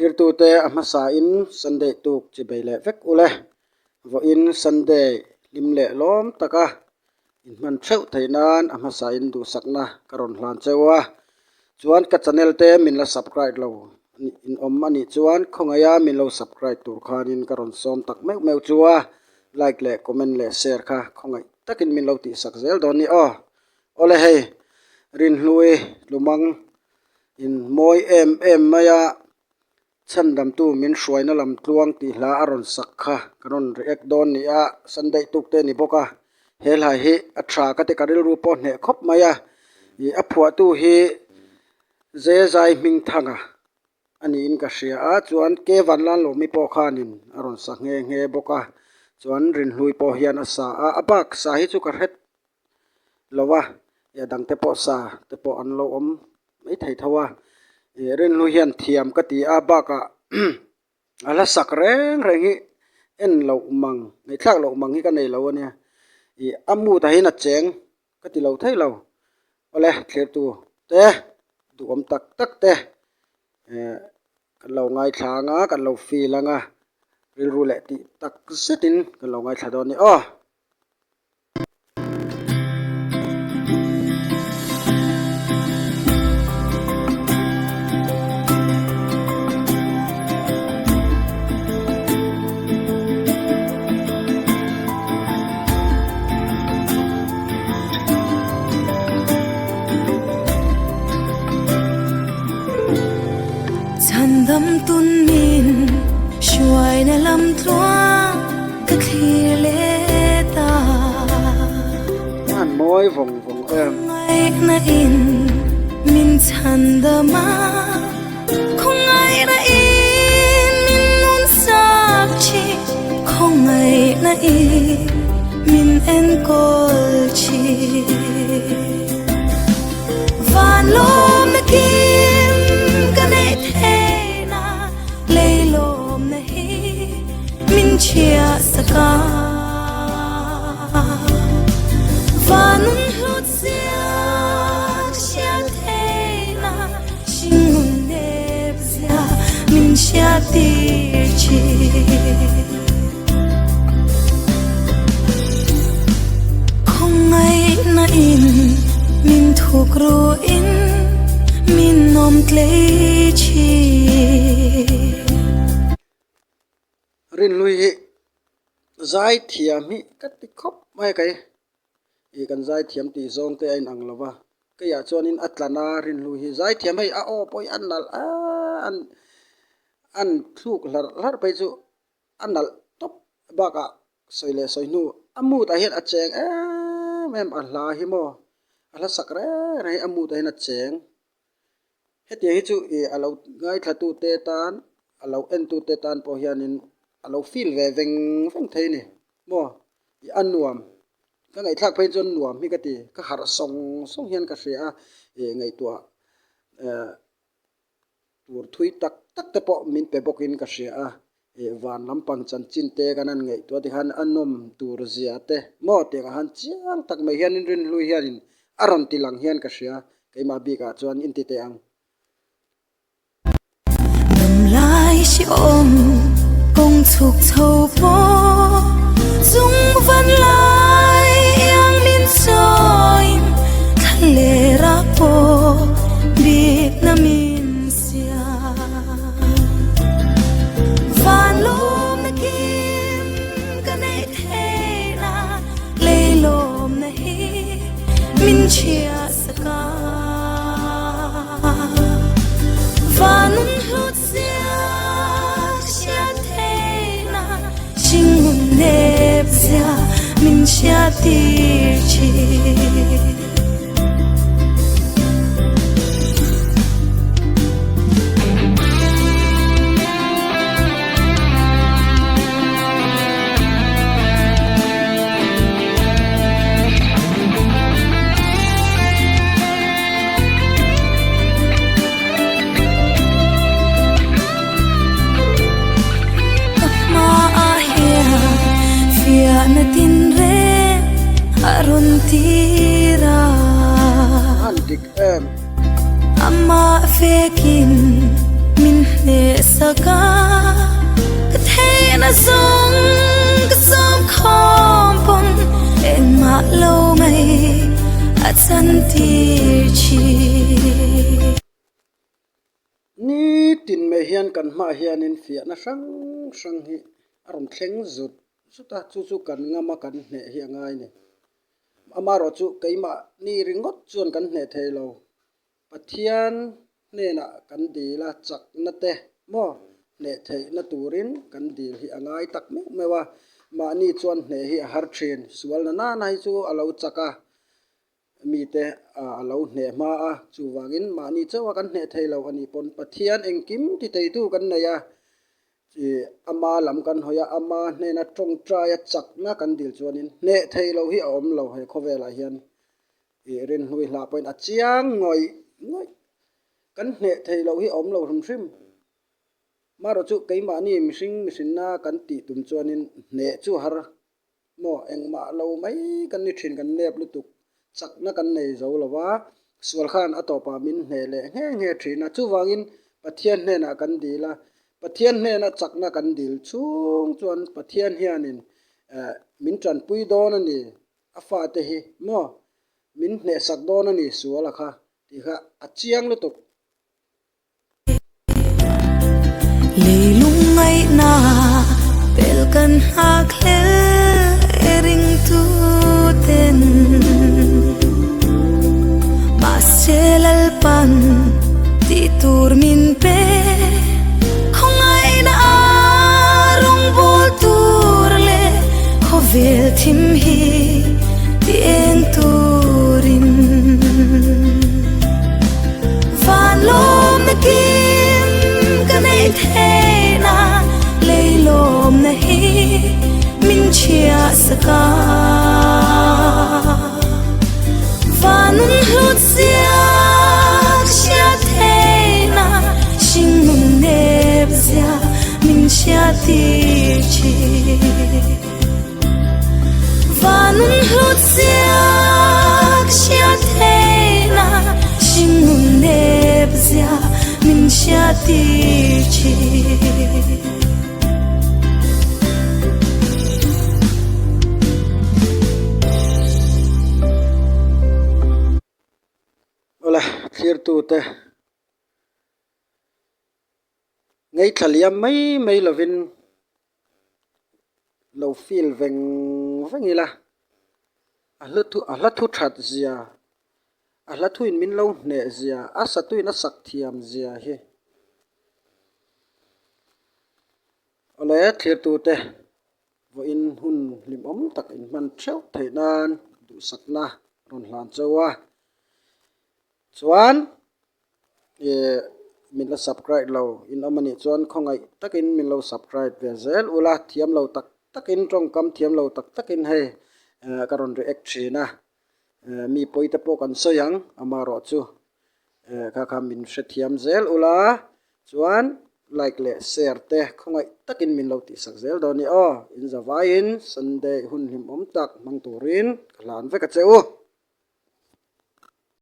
Thlirtute a hmasain Sunday tuk chi bei leh vek ule. Vawiin Sunday hlim leh lawm taka inhman theuh theih nan a hmasain duhsakna ka rawn hlan cheu a. Chuan ka channel te min la subscribe lo in awm a nih chuan khawngaih a min lo subscribe tur khanin ka rawn sawm tak meuh meuh chu a. Like leh comment leh share kha khawngaih takin min lo tihsak zel dawn ni aw. Awle hei Rinhlui Tlumang in mawi em em mai a, Chhandamtu min hruaina lam tluang tih hla a rawn sak kha ka rawn react dawn ni a, Sunday tuk te a ni bawk a, he hla hi a tha ka ti ka rilru pawh hneh khawp mai a, ih a phuahtu hi Zezai Hmingthanga a niin ka hria a, chuan K Vanlalawmi pawh khanin a rawn sa nghe nghe bawk a, chuan Rinhlui pawh hian a sa a, a bak sa hi chu ka hre lo a, ih a dangte pawh sa te pawh an lo awm mai thei tho a, ih Rinhlui hian thiam ka ti a bakah a hla sak reng reng hi en loh mang ngaihthlak loh mang hi ka nei lo a nia, ih a mood ah hian a cheng ka ti lo thei lo, awle thlirtu te duhawm tak tak te eh kan lo ngaithla ang a kan lo feel ang a rilru leh tih tak zetin kan lo ngaithla dawn a ni aw. Chhandam tun min hruaina lam tluang ka thlir leh ta. An mawi vawng vawng em. Khawngaihna in min chhandam a, khawngaihna in min nun sak thin, khawngaihna in min enkawl thin. Van lawmna kim ka neih theihna lei lawmna hi min chhiah sak a. Van nun hlut zia ka hriat theihna hringnun nep zia min hriat tir thin. Khawngaihna in min thuk ruin min awm tlei thin. Rinhlui hi zaithiam hi ka ti khawp mai a kei ih kan zaithiam tih zawng te a inang lo va keiah chuanin a tlan a Rinhlui hi zaithiam hei a aw pawh hi a nalh an an thluk hlarh hlarh phei chu a nalh tawp bakah sawi leh sawi hnu a mood ah hian a cheng em em a hla hi maw a hla sak reng reng hi a mood ah hian a cheng. Hetiang hi chu ih a lo ngaithlatute tan a lo entute tan pawh hianin a lo feel ve veng veng thei a ni maw ih a nuam ka ngaihthlak phei chuan nuam hi ka ti ka harh sawng sawng hian ka hria a ih ngaihtuah eh tur thui tak tak te pawh min pe bawkin ka hria a. Ih van lampang chanchin te kan han ngaihtuah tikhan a nawm tur zia te maw tiang ah khan chiang tak mai hianin Rinhlui hianin a rawn ti lang hian ka hria keimah bikah chuan inti teh ang. Damlai hrehawm kawng chhuk chho pawh chung van lai iang min sawiin thla leh rah pawh bikna min Ka hmaah hian fiahna tinreng a rawn tir a. An dik em? Amah vekin min hneh sak. sak a, ka theihna zawng ka sawm khawm pawn engmah lo mai a chantir thin. Nitin mai hian kan hmaah hianin fiahna hrang hrang hi a rawn thleng zut zut a, chu chu kan ngama kan hneh hi a ngai a ni. Amaherawh chu keimahni ringawt chuan kan hneh thei lo. Pathian hnenah kan dil a, chakna te maw hneh theihna turin kan dil hi a ngai tak meuh meuh a, mahni chuan hneh hi a har thin. Sualna nana hi chu a lo chak a, mite a lo hneh hma a, chuvangin mahni chauha kan hneh thei lo a nih pawn Pathian engkim ti teitu kan nei a, ih ama lam kan hawi a, ama hnena tawngtaia chakna kan dil chuanin hneh thei lo hi a awm lo he khawvelah hian ih rinhlui hlah pawhin a chiang ngawih ngawih kan hneh thei loh hi a awm lo hrim hrim. Marawh chu keimahni mihring mihrinna kan tih tum chuanin hneh chu har Maw, engmah lo mai kan ni thin, kan nep lutuk, chakna kan nei zo lo va, sual khan a tawpah min hneh leh nghe nghe thin a, chuvangin Pathian hnenah kan dil a, Pathian hnena chakna kan dil chhung chuan Pathian hianin eh min tanpui dawn a ni, a fate hi maw min hnehsak dawn a ni sual a kha tih kha a chiang lutuk. Leilung ngaihna pel kan nghak hlel e ringtu ten. Mahse Lalpan tih tur min pe khawngaihna a rawngbâwl tur leh khawvel thim hi ti eng turin. Van lawmna kim ka nei theihna lei lawmna hi min chhiah sak a. Van nun hlut zia ka hriat theihna hring nun nep zia min hriat tir thin. Van nun hlut zia ka hriat theihna hring nun nep zia min hriat tir thin. Awle thlirtute ngaithla liam mai mai lovin lo feel veng veng ila a hla thu a hla thu that zia a hla thuin min lo hneh zia a satuin a sak thiam zia hi awle thlirtute vawiin hun hlimawm tak inhman theuh theih nan duhsakna rawn hlan chauh a chuan. Ih min la subscribe lo in awm anih chuan khawngaih takin min lo subscribe ve zel ula thiam lo tak takin tawngkam thiam lo tak takin hei eh ka rawn react thin a eh mi pawi te pawh kan sawi ang amaherawh chu eh kha kha min hrethiam zel ula chuan like leh share te khawngaih takin min lo tihsak zel dawn a ni aw in zavaiin Sunday hun hlimawm tak hmang turin ka hlan vek a che u.